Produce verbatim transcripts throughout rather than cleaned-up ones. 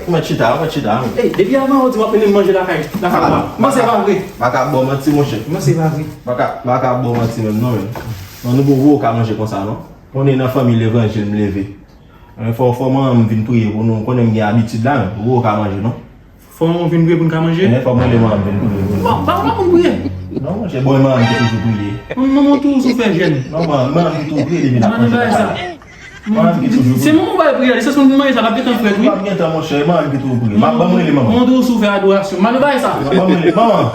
Mwen chita, mwen chita. Ey, depi avan ou di w ap mennen m manje lakay, lakay ou a. Mwen se pa vre. Pa ka ba w manti, monchè. Mwen se pa vre. Pa ka, pa ka ba w manti menm, non, menm. Non, nou poko ka manje konsa, non. Konnen nan fanmi levanjil m leve. Men fò, fò manman m vin priye pou nou. Konnen m gen abitid la, men poko ka manje, non. Fò manman w vin priye pou n ka manje? Men fò mwen rele manman m vin priye pou nou. Bon, pa w la pou n priye. Non, monchè, bon, manman m te toujou priye. Manman w toujou fè jèn. Non, manman, manman m te toujou priye depi n ap manje konsa. Manman m ki toujou. Se manman w bay priyè, li se sou manje sa, l ap gentan frèt, wi. L ap gentan, monchè, manman m ki toujou priye. Ban m rele manman. Manman toujou fè adorasyon. Manman bay sa. Ban m rele manman.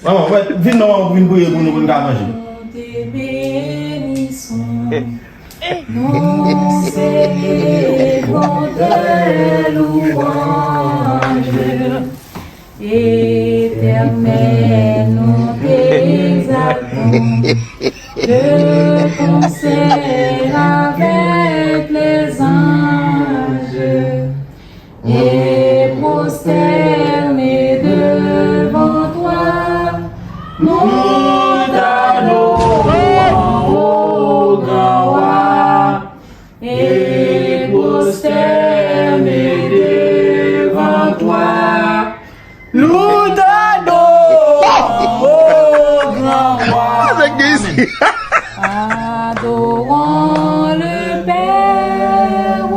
Manman, wè, vin non, manman, vin priye pou nou, pou n ka manje. Nous te bénissons, nous célébrons tes louanges. Éternel, nous t'exaltons de concert avec les anges et prosternés devant toi, nous t'adorons, ô grand roi. Et prosternés devant toi, nous t'adorons, ô grand roi. Adorons le Père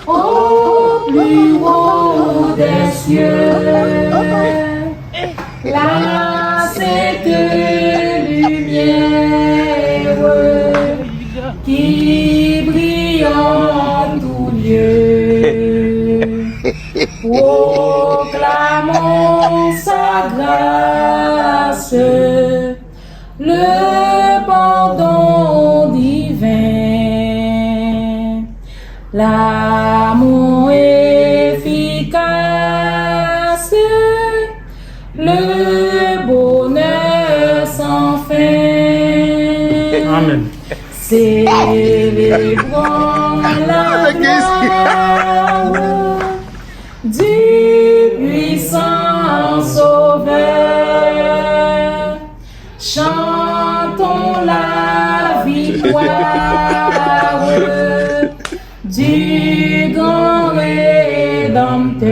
au plus haut des cieux. La sainte lumière qui brille en tout lieu, proclamons sa grâce, le pardon divin, l'amour efficace, le bonheur sans fin. Amen. Célébrons la gloire du puissant Sauveur. Chantons la victoire du grand Rédempteur.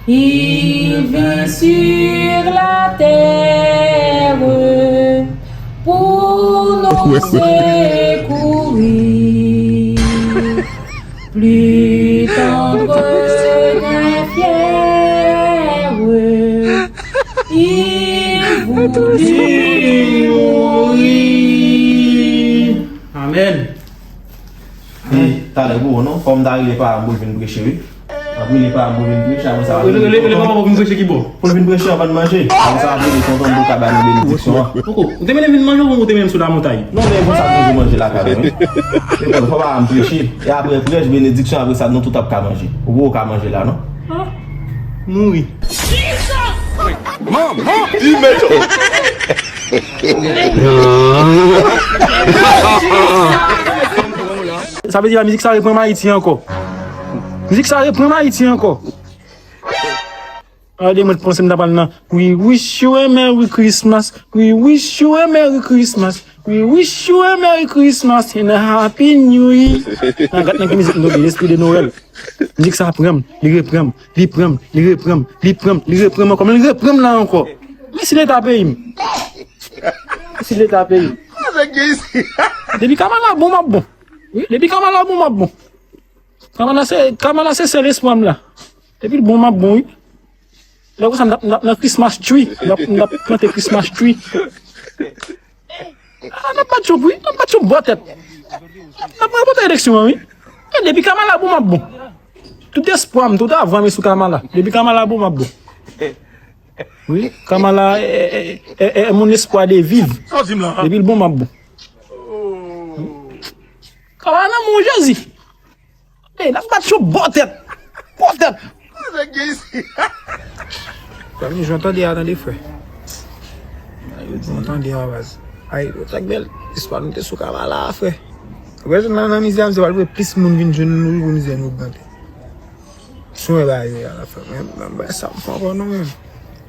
Il vint sur la terre pour nous secourir. Plus tendre qu'un fier, il voulut mourir. Amen. E talè pou ou non, fò m ta rele paran m pou l vin preche wi. M ap rele paran m pou l vin preche, apre sa w ap rele tonton m. Rele, rele, rele paran m pou vin preche ki bò? Pou l vin preche anvan n manje. Apre sa w ap rele tonton m pou l ka ba nou benediksyon an. Poko, ou te mennen m vin manje ou te mennen m sou lamontay? Non, men konsa m toujou manje lakay mwen wi. E bon, fò paran m preche. E apre prèch, benediksyon, apre sa nou tout ap ka manje. Ou poko ka manje la non. Ah, mouri. Manman! Sa vle di la mizik sa reprann Ayiti ankò. Mizik sa reprann Ayiti ankò. Gade mwen t panse m ta pral nan We wish you a Merry Christmas. We wish you a Merry Christmas. We wish you a Merry Christmas and a Happy New Year. Nan gad nan ki mizik m tonbe, Lespri de Nwèl. Mizik sa pran m, li reprann m, li pran m, li reprann m, li pran m, li reprann m ankò, men li reprann m la ankò. Mèsi Leta peyi m. Mèsi Leta peyi m. Depi Kamala bon, m ap bon. Wi, depi Kamala bon, m ap bon. Kamala se, Kamala se sèl espwa m la. Depi l bon, m ap bon, wi. Lè konsa, m t ap, m t ap nan Christmas tree. M t ap, m t ap plante Christmas tree. Ah, n ap bat Trump, wi. N ap bat Trump bò tèt. N ap ranpòte eleksyon an, wi. E depi Kamala bon, m ap bon. Tout espwa m, tout avan m sou Kamala. Depi Kamala bon, m ap bon. Wi, Kamala è, è, è, è mon espoir de vivre. Sa w di m la? Depi l bon, m ap bon. Kamala nan men w, Jezi. Ey, n ap bat yo bò tèt. Bò tèt. Nèg gen isi. Zanmi, jan w tande a, tande frè. Jan w tande a, baz. Ay, sa k bèl. Istwa nou te sou Kamala a, frè. Ou wè, nan, nan mizè a, mizè pral vre plis moun vin jwenn nou, pou mizè nou ogmante. Si w wè bagay yo ye a, la frè. Men, men, men, sa m fè ankò non, men.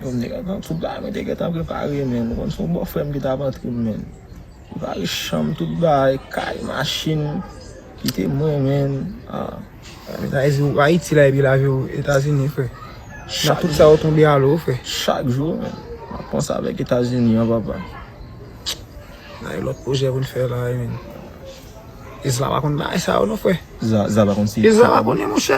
Yo, m te gentan, tout bagay mwen te gentan prepare, men. Ou konn se yon bò frè m ki t ap antre m, men. Li pare chanm, tout bagay, kay, machin, kite mwen, men. Sa vle di ou Ayiti la epi lave w Etazini, frè. Nan tout sa ou tonbe alo, frè. Chak jou, men. M ap panse avèk Etazini an, papa. Nan yon lòt pwojè pou n fè la, men. Isla pa konn bagay sa yo, non, frè. Isla, Isla pa konn si. Isla pa konnen, monchè.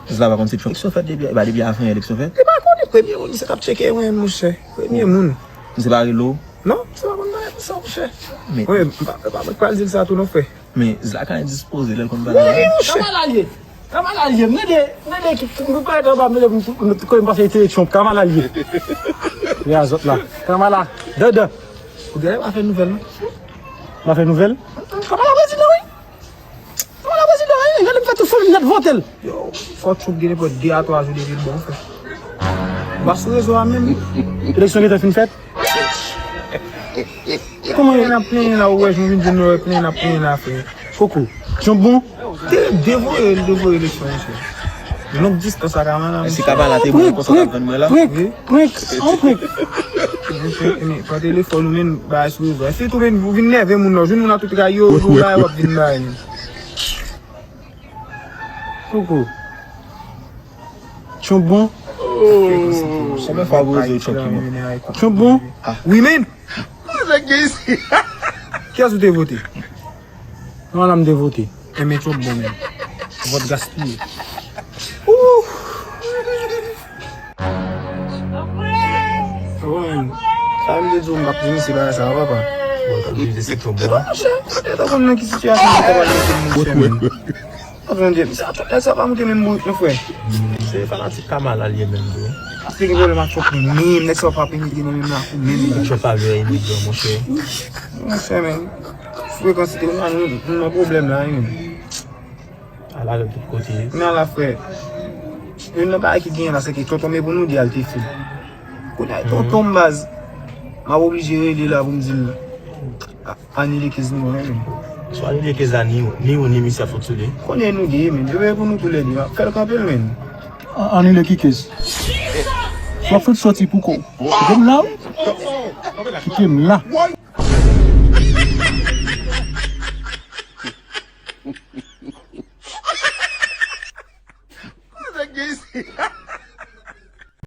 Isla pa konn si eleksyon fèt depi, ba, depi avan eleksyon fèt. Li pa konnen, premye moun, se t ap tcheke mwen, monchè. Premye moun. Misye pa rele w? Non, misye pa konn bagay konsa, monchè. Men. Wi, m pa, m pa, m pa pral di l sa tou, non, frè. Men Zlatan dispoze lè l konn bagay la. Wi, monchè. Kamala l ye. Kamala l ye. M rele, m rele ki, ki, m rele anba, m rele pou, pou, pou, pou m pase eleksyon. Kamala l ye. Ya zòt la. Kamala. Dandan. Ou genlè pa fè nouvèl, non? Pa fè nouvèl? Kamala prezidan, wi. Kamala prezidan, wi. Gade m fè tout fanmi nèt vote l. Yo, fò Trump gen nenpòt de a twa jou depi l bon, frè. M pa sou rezo a menm. Eleksyon gentan fin fèt? Kòman yo? Plenyen n ap plenyen la, ou wè, jan w vin di nou, plenyen n ap plenyen la, frè. Koko, Trump bon? Te devoye l, devoye eleksyon, mesye. Long distans ak Kamala, mesye. Si Kamala te bon, konsa w t ap jwenn mwen la? Prank, prank, prank, an prank. Men, men, pa telefòn ou menm, bagay sou rezo. Epi tou menm, ou vin nève moun nan, jwenn moun nan tout kay yo, ou bay w ap vin bay menm. Koko. Trump bon? Konbyen fwa pou rezo Trump ki bon? Trump bon? Wi, men. Kiyès ou te vote? Kamala m te vote. Enben, Trump bon, men. Vòt gaspiye. Ouh! Sa m te di w, m p ap di misye bagay sa, papa. Bon, tankou se Trump bon. Monchè, ou te konn nan ki sitiyasyon m te pral mete m, monchè, men. Anfen, James, sa, tout nèg sa pa moute menm bourik, non, frè. Se fanatik Kamala li ye menm tou. Paske gen pwoblèm ak Trump menm, nèg sa pa penetre nan menm lakou menm. Trump pa vle imigran, monchè. Monchè, men. Frekans te, nou, nou nan pwoblèm la, wi, men. Ala l tout kote. Men ala, frè. Youn nan bagay ki genyen la, se ke tonton Mé pou nou di al te fou. Kounye a, tonton m baz. M ap oblije rele la pou m di l. Anile kez nou an, men. Si w anile kez la, ni, ni ou ni misye ap sot sou li. Konnen nou de, men. Yo ye pou nou toulède. M ap fè l kanpe l, men. A-, anile ki kez? W ap fout soti pou kò w. Kite m la, wi. Kite m la.